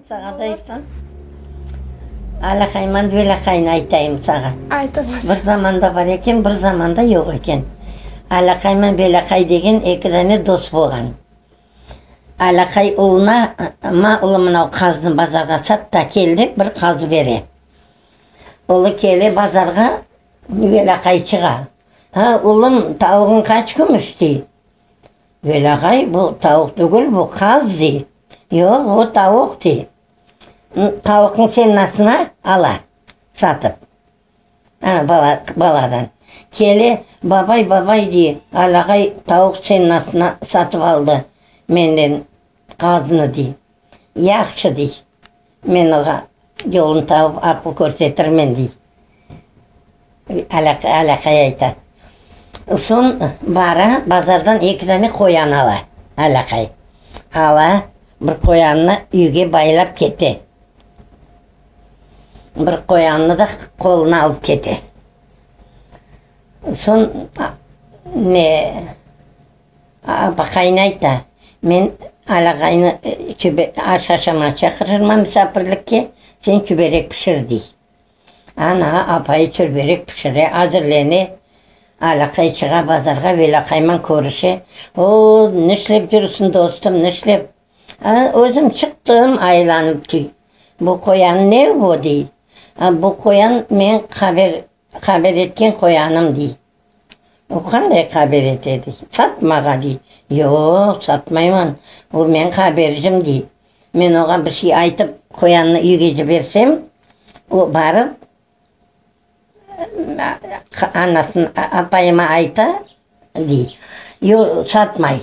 Sağa da aytsam. Alaqayman velaqaynı aytayım sağa. Aytıñız. Bir zamanda bar eken, bir zamanda yoq eken. Alaqayman velaqay degen eki dane dost bolğan. Alaqay uluna, Ma, ulum, mınau qaznı bazarğa sat da kel dep bir qaz bere. Ulı kele bazarğa, velaqay çığa. Ha, ulum, tavuğıñ qaç kümüş? dey. Velaqay, bu tavuq tügül, bu qaz, dey. Yoq, bu tavuq, dey. Tavuqnıñ sennasına ala, satıp. Ana, bala, baladan. Kele, babay, babay, dey, Alaqay tavuq sennasına satıp aldı menden qaznı, dey. Yahşı, dey, men oğa yolun tapıp aqıl körsetirmen, dey. Alâqay ayta. Soñ bara, bazardan eki dane qoyan ala, alâqay. Ala, bir qoyannı üyge baylap kete. Bir qoyannı da qoluna alıp kete. Soñ ne, apaqayına ayta, Men alâqaynı aş aşamağa çaqırırman misafirlikke, sen çüberek pişir, dey. Ana, apayı çörberek pişire, azırlene, alâqay çığa bazarğa, velâqayman körüşe. O, nişlep cürüsiñ, dostum, nişlep? A, özüm çıqtım aylanıp, dey. Bu qoyan ne bu, dey. A, bu qoyan men haber, haber etken qoyanım, dey. O qanday haber ete, dey. Sat mağa, dey. Yoq, satmayman, o men habercim, dey. Men oğa bir şey aytıp, qoyannı üyge cibersem, o barıp, anasına, apayıma ayta, dey. Yoq, satmay.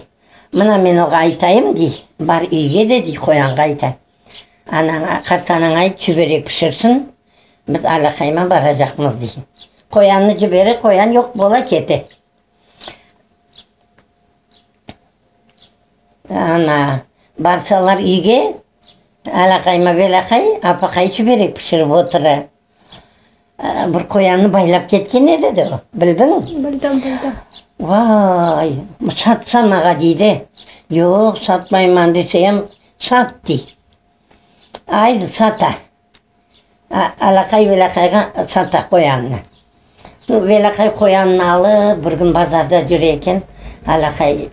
Mına men oğa aytayım, dey, bar üyge de, dey, qoyanğa ayta. Anaña, qartanaña ayt, çüberek pişirsin, biz alâqayma baracaqmız, dey. Qoyannı cibere, qoyan yoq bola, kete. Ana, barsalar üyge, alâqayma velâqay, apaqay çüberek pişirip otura. Bir qoyannı baylap ketken edi de o, bildiñ? Bildim, bildim. Vay, satsa mağa, dey de. Yoq, satmayman desem, sat, dey. Aydı, sata. Alâqay-velâqayğa sata qoyannı. Velâqay qoyannı alıp, bir kün bazarda yüre eken, alâqay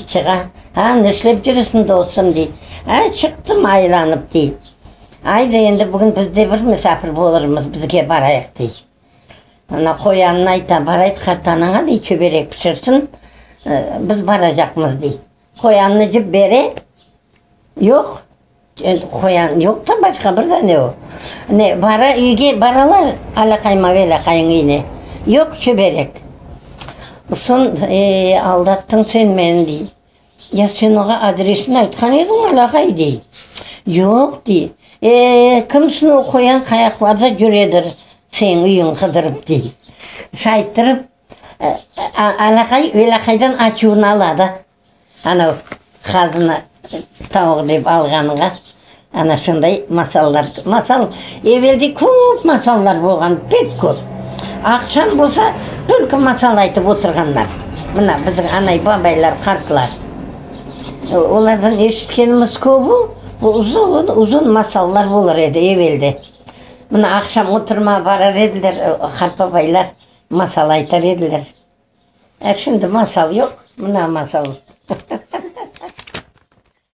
çığa, A, nişlep yürüsiñ, dostum, dey. A, çıqtım aylanıp, dey. Aydı, endi bugün biz de bir misafir bolurmız, bizge barayıq, dey. Ana, qoyannı ayta, bar ayt qartanaña, dey, çöberek pişirsin, biz baracaqmız, dey. Qoyannı cip bere, yoq, qoyan yoq da, başqa bir dane o. Ne, bara üyge baralar, alâqay mavelâqayıñ üyüne, yoq çöberek. Soñ, e, aldattıñ sen meni, dey. Ya sen oğa adresini aytqan ediñ, alâqay, dey. Yoq, dey. E, kimsin o qoyan qayaqlarda yüredir, seniñ üyüñ qıdırıp, dey. Şayttırıp, Alâqay velâqaydan açuvını ala da, anav qazını tavuq dep alğanğa, ana şunday masallar. Masal, evelde köp masallar bolğan, pek köp. Aqşam bolsa, tolko masal aytıp oturğanlar. Mına bizim anay-babaylar, qartlar. Olardan eşitkenimiz köbü, uzun, uzun masallar bolır edi evelde. Mına aqşam oturmağa barar ediler qartbabaylar. Masal aytar ediler. E, şimdi masal yoq, mına masal.